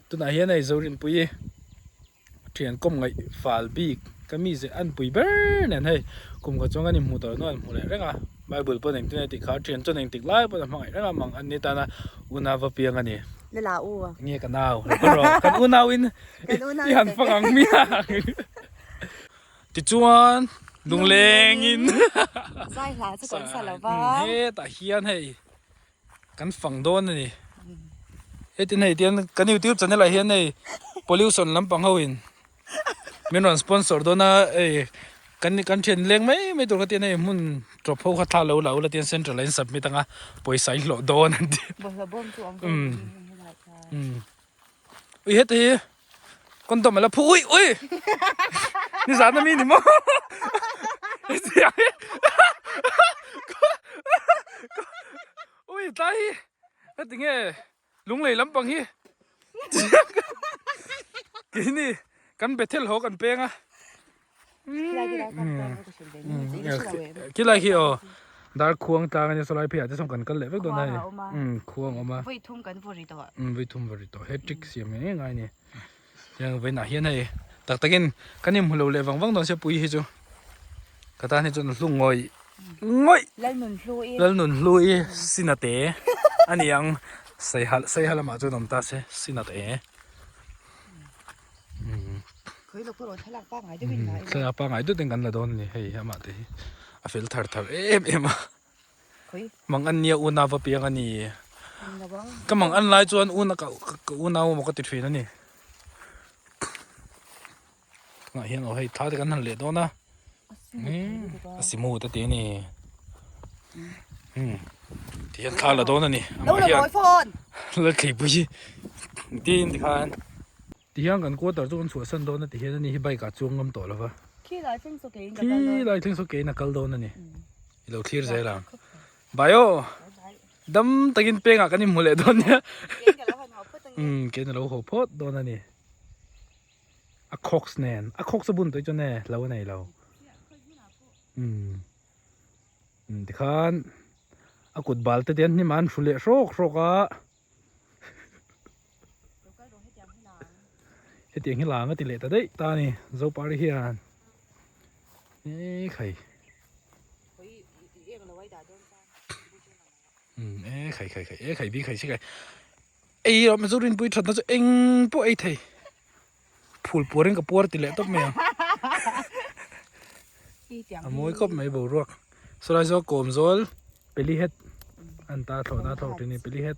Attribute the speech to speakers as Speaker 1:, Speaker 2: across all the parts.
Speaker 1: Tunah hian hei Zorinpuii thian kawm ngaih fal bik ka mi zeh an pui ber nen hei kum khat chuan kan inhmuh tawh hnuah an hmu leh reng a, Bible pawn engtin a tih kha thian chuan engtik lai pawn a hmangaih reng a mang an ni tana unau va piang a ni.
Speaker 2: Lala u.
Speaker 1: Nge ka nau rawh kan unau in i han fang ang miang. Tichuan lungleng in
Speaker 2: zai hla chu kan sa lo va.
Speaker 1: Hetah hian hei kan fang dawn a ni. Hetin hei tian kan youtube channel ah hian hei pollution lampang ho in min rawn sponsor dawn a hei kan kan thian leng mai mai tur kha tian hei hmun tawp ho kha thla lo la ula tian central ah in submit anga pawisa in hlawh dawn an ti.
Speaker 2: Bawlhhlawh bawm chu awm ve helai khan.
Speaker 1: Ui heti hi condom ala phu ui ui nizan ami ni maw ui tlai hi heti nge lunglei lampang hi keini kan bethel haw kan peng a. Khilai khi aw dar khuang tlang ania sawlai pheiah te sawn kan kal leh vek dawn a hei umm khuang a awm a
Speaker 2: vawi thum kan vaw ri tawh
Speaker 1: umm vawi thum vaw ri tawh hat trick siam ngei ngai a ni tiang vawiinah hian hei tak takin kan inhmu lo leh vang vang dawn sia pui hi chu ka tan hi chuan a hlu ngawih ngawih
Speaker 2: Lalnunhlui
Speaker 1: Lalnunhlui sinate a ni ang saiha saiha lamah chuan awm ta se sinate. Thlalak pangngai deuh ten kan la dawn a ni hei amah te hi a fel thar thar em em a mang an nia unau va piang a ni ka mang an lai chuan una ka ka unau emaw ka ti thin a ni tunah hian aw hei thla te kan han leh dawn a a simu te ti a ni ti hian thla la dawn a ni amah hian lalthleipui tin tikhan. Ti hian kan quarter chu kan chhuahsan dawn a ti hian ani hi bike ah chuang ngam tawh lo va.
Speaker 2: Khi lai thleng saw keiin ka kal dawn.
Speaker 1: Khi lai thleng saw keiin a kal dawn a ni. I lo thlir zel ang. Bye aw. Dam takin pengah kan inhmu leh dawn nia.
Speaker 2: Keiin ka lo han haw phawt ang e.
Speaker 1: Umm keiin a lo haw phawt dawn a ni. A khawks nen. A khawks a bun tawh hi chuan e lo a nei lo. Umm. Umm tikhan a kut bal te te an hnim a an hru leh hrawk hrawk a. Hetiang hi lang a ti leh ta daih ta a ni Zopari hian e khai umm e khai khai khai e khai bi khai si khai ei rawh Mizo rinpui thatna chu eng pawh ei thei phul puar in ka puar ti leh tawp mai ang a mawi khawp mai boruak sawlai saw kawm zawl peli het an ta thlawhna a thlawk thin a ni peli het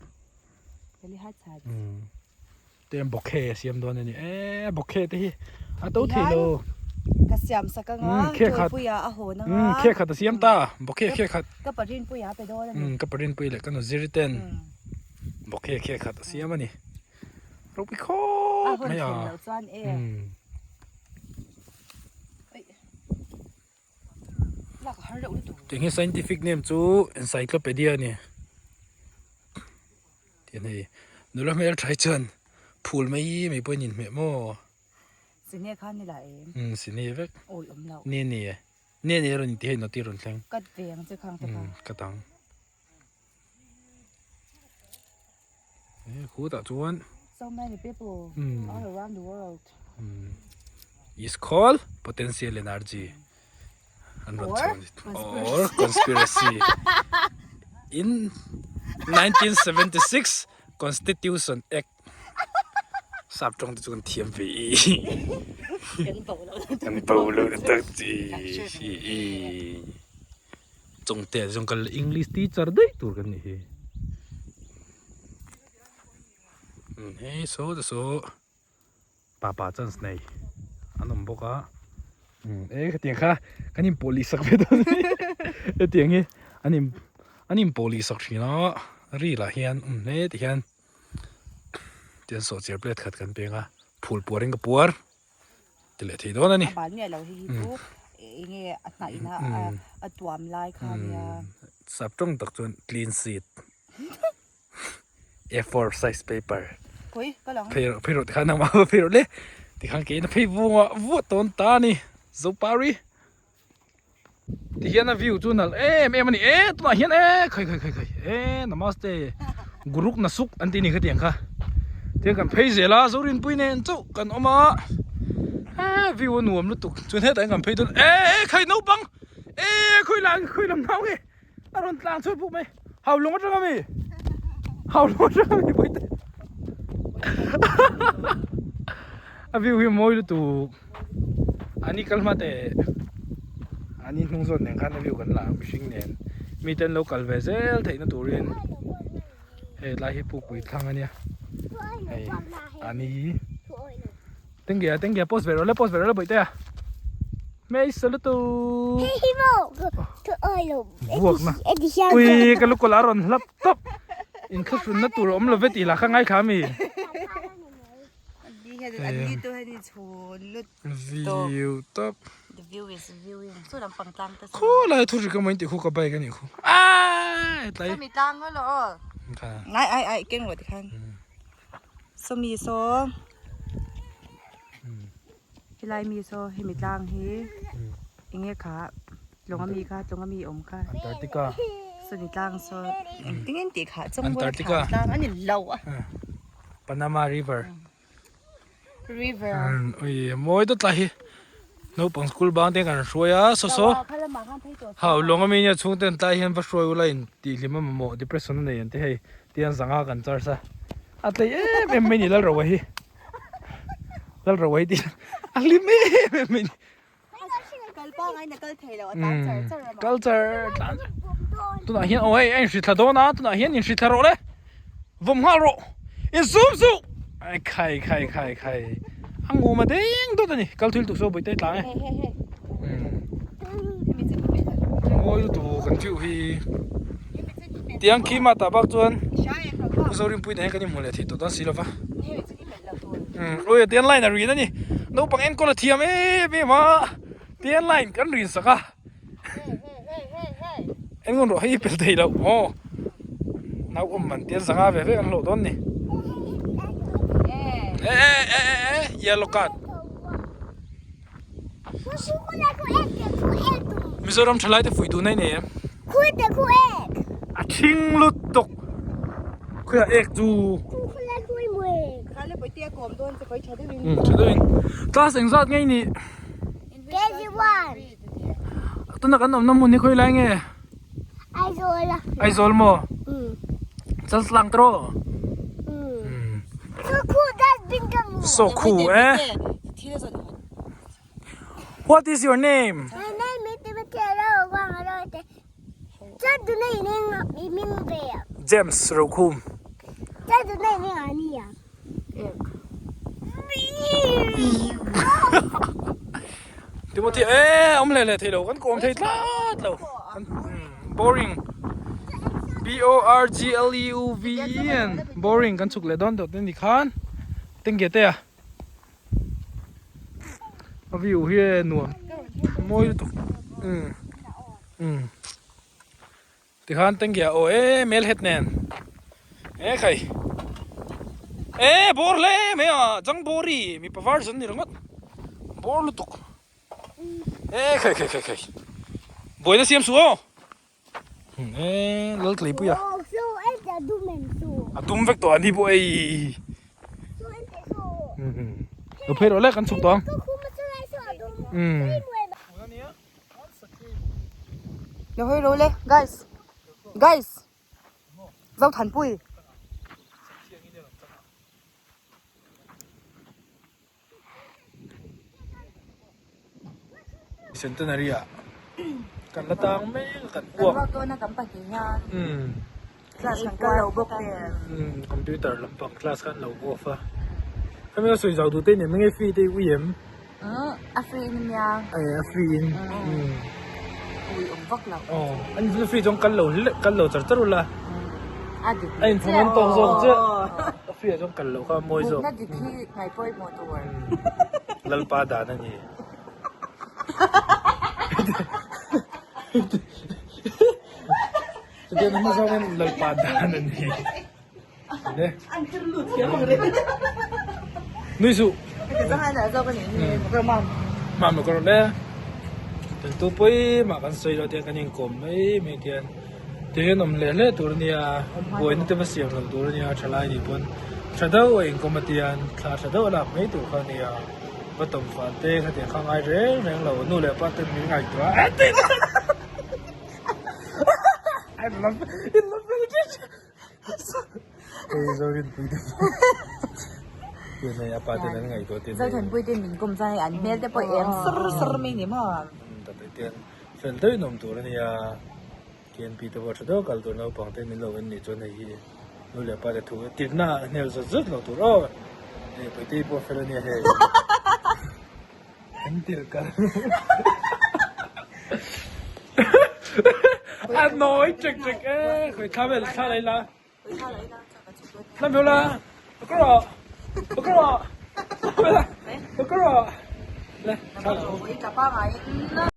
Speaker 1: te bawkhe a siam dawn a ni e bawkhe te hi a to thei lo
Speaker 2: ka siam sak anga tuipuia a hawn anga
Speaker 1: khe khat a siam ta bawkhe khe khat
Speaker 2: ka parinpuia pe dawn a ni
Speaker 1: ka parinpui leh ka nu ziri ten bawkhe khe khat a siam a ni Ropui khawp mai a.
Speaker 2: A hawn thlen loh chuan e. Lak a har deuh lutuk.
Speaker 1: Tiang hi scientific name chu encyclopedia a ni. Tiang hei nula hmel tha hi chuan phul mai mai pawh in inhmeh maw.
Speaker 2: Sine kha ni la em.
Speaker 1: Umm sine vek.
Speaker 2: Awi awm loh.
Speaker 1: Ne ne ne ne rawn inti hei noti rawn thleng.
Speaker 2: Cut ve ang che khang te kha.
Speaker 1: Umm cut ang. Khutah chuan
Speaker 2: So many people all around the world
Speaker 1: is called potential energy an rawn chhuah or conspiracy in 1976 constitution act sap tawng te chu kan thiam ve i kan bo lo na tak chi i Chawngte ah chuan kal English teacher daih tur kan nih hi. Hei saw te saw papa chance nei an awm bawk a e khatiang kha kan in pawh lih sak ve dawn a ni hetiang hi an in an in pawh lih sak thin a ril ah hian awm hle ti hian tian sawhchiar plate khat kan peng a phul puar in ka puar. ti leh thei dawn a ni.
Speaker 2: A bal miah lo hi hi chu enge a hnaih ina a tuam lai kha nia.
Speaker 1: Sap tawng tak chuan clean sheet A4 size paper.
Speaker 2: Khawi ka lang.
Speaker 1: Phei rawh phei rawh tikhan nangmah va phei rawh le. Tikhan keiin a phei vunga vuah tawn ta a ni. Zopari. Ti hian a view chu nalh em em a ni e tunah hian e khai khai khai khai e namaste guruk nasuk an tih ni khatiang kha. Tiang kan phei zel a Zorinpui nen chauh kan awm a eh view a nuam lutuk chuan hetah hian kan phei dawn eh eh khai naupang eh khawi lah khawi lam nau nge a rawn tlang chhuak bawk mai haulawng atang ami haulawng atang ami bawihte a view hi a mawi lutuk ani kal hma teh ani hnung zawn nen khan a view kan la ang mihring nen mite an lo kal ve zel theihna turin. Hei tlai hi pukpui thlang ania hei ani tengge a tengge a post ve rawh le post ve rawh le bawihte a hmeichhe lutuk vuakna ui ka lukawl a rawn hlap tawp inthlahrunna tur a awm lo ve tih lah kha ngaithla ami View tawp.
Speaker 2: The view is viewing. Chu lampang tlang te
Speaker 1: Khu lai thu ri ka mai tih khu ka bike anih khu. Aaii tlai.
Speaker 2: Sawmi tlang ho lo aw. Ngai ai ai keng rawh tikhan. Sawmi saw helai mi saw hemi tlang hi enge kha tlawng ami kha tlawng ami awm kha.
Speaker 1: Antarctica.
Speaker 2: Sawmi tlang saw engtin nge an tih kha chawngbual thla tlang ani lo a.
Speaker 1: Panama River.
Speaker 2: River.
Speaker 1: Ui mawi dawt lai hi naupang school bang te kan hruai a saw saw hau lawng ami nia chhung ten tlai hian va hruai ula in tih hlim a mamawh depression a nei an ti hei tian zanga kan charge a a tlei em em mai ni Lalroa hi Lalroa hi ti a hlim em em mai ni kal char tlan tunah hian aw hei a inhri thla dawn a tunah hian inhri thla rawh le vawm nghal rawh insum suh ai khai khai khai khai a ngum a deng dawt a ni kal thil tuk saw bawihte tlang e mawi lutuk kan chiu hi tiang khi mah tah bak chuan Zorinpui nen hian kan inhmu leh thei tawh dawn si lova. Ui a tian line a rin a ni naupang enkawl a thiam em em a tian line kan rin sak a engawn rawh hei i pel thei loh aw nau awm man tian zanga ve vek an hlawh dawn ni e e e e e yellow card Mizoram thalai te fuih duh na i nei em a thing lutuk. Khuia ek chu. Tha deuhin. Class engzat ngei ni?
Speaker 3: KG1.
Speaker 1: Tuna kan awmna hmun hi khawi lai nge?
Speaker 3: Aizawl.
Speaker 1: Aizawl maw? Chaltlang tawh rawh.
Speaker 3: Sawkhu dustbin ka hmu.
Speaker 1: Sawkhu eh. What is your name?
Speaker 3: My name is Timothy Ro.
Speaker 1: James Rokhum. Timothy e awm leh leh thei lo kan kawm thei tlat lo boring B O R G L E U V E N boring kan chhuk leh dawn tawh te ni khan tengge te a a view hi e nuam mawi lutuk umm umm tikhan tengge aw e mel het nen e khai e bawr hle mai a jang bawri mipa version ni ringawt bawr lutuk e khai khai khai khai buaina siam suh aw. E lal tleipui a. A dum vek tawh a ni pawh ei. Lo phei rawh le kan chhuk tawh ang.
Speaker 2: Lo hawi ro le guys. Guys. Zothanpui.
Speaker 1: Centenary ah kan la tang mek a kan uak.
Speaker 2: Kan uak dawn a kan pahnih hian class kan kal lo bawk nen.
Speaker 1: Computer lampang class khan lo off a. Hemi a sawi zau duh te nen enge free te i ui em?
Speaker 2: A free in ania.
Speaker 1: Eh a free in.
Speaker 2: Ui awm vak lo.
Speaker 1: Aw ani chu free chuan kal lo kal lo char char ula.
Speaker 2: A dik
Speaker 1: A inthawm an tawk zawk chiah. A free ah chuan kal loh kha a mawi zawk.
Speaker 2: Mutna dik hi ngaih pawimawh tur.
Speaker 1: Lalpa dan a ni. Chutiang na hmasa hian Lalpa dan a ni. Ne.
Speaker 2: An tir lut thiam ang reng.
Speaker 1: Nui suh.
Speaker 2: Ka zang a zawk a ni. Ka mam.
Speaker 1: Mam lo ka rawh le. Kan tu pawih mah kan sawi lo tiang kan inkawm mai mai tian. Tihian awm hle hle tur a nia, buaina te va siam lo tur a nia, thalai nih pawn. Tha deuh a inkawm a tian thla tha deuh a lak mai tur kha a nia. Va tawm fal te khatiang kha ngai reng reng lo nu leh pa ten min ngaihtuah a ti I love I love Hei Zorinpui te pawh Tian hei a pa ten an ngaihtuah te
Speaker 2: Zothanpui ten min kawm chuan hei an hmel te pawh eng sar sar mai ni maw?
Speaker 1: Tatei ten fel deuhin awm tur a nia. KNP te pawh tha deuh kal tur naupang te min lo en nih chuan hei hi nu leh pa te thu tirna ah hnial zut zut lo tur aw hei Puitei pawh fel ania hei an tirh kal a nawi ṭek ṭek e khawi thla vel thla la ila thla vel la ka rawh ka rawh ka rawh le thla la.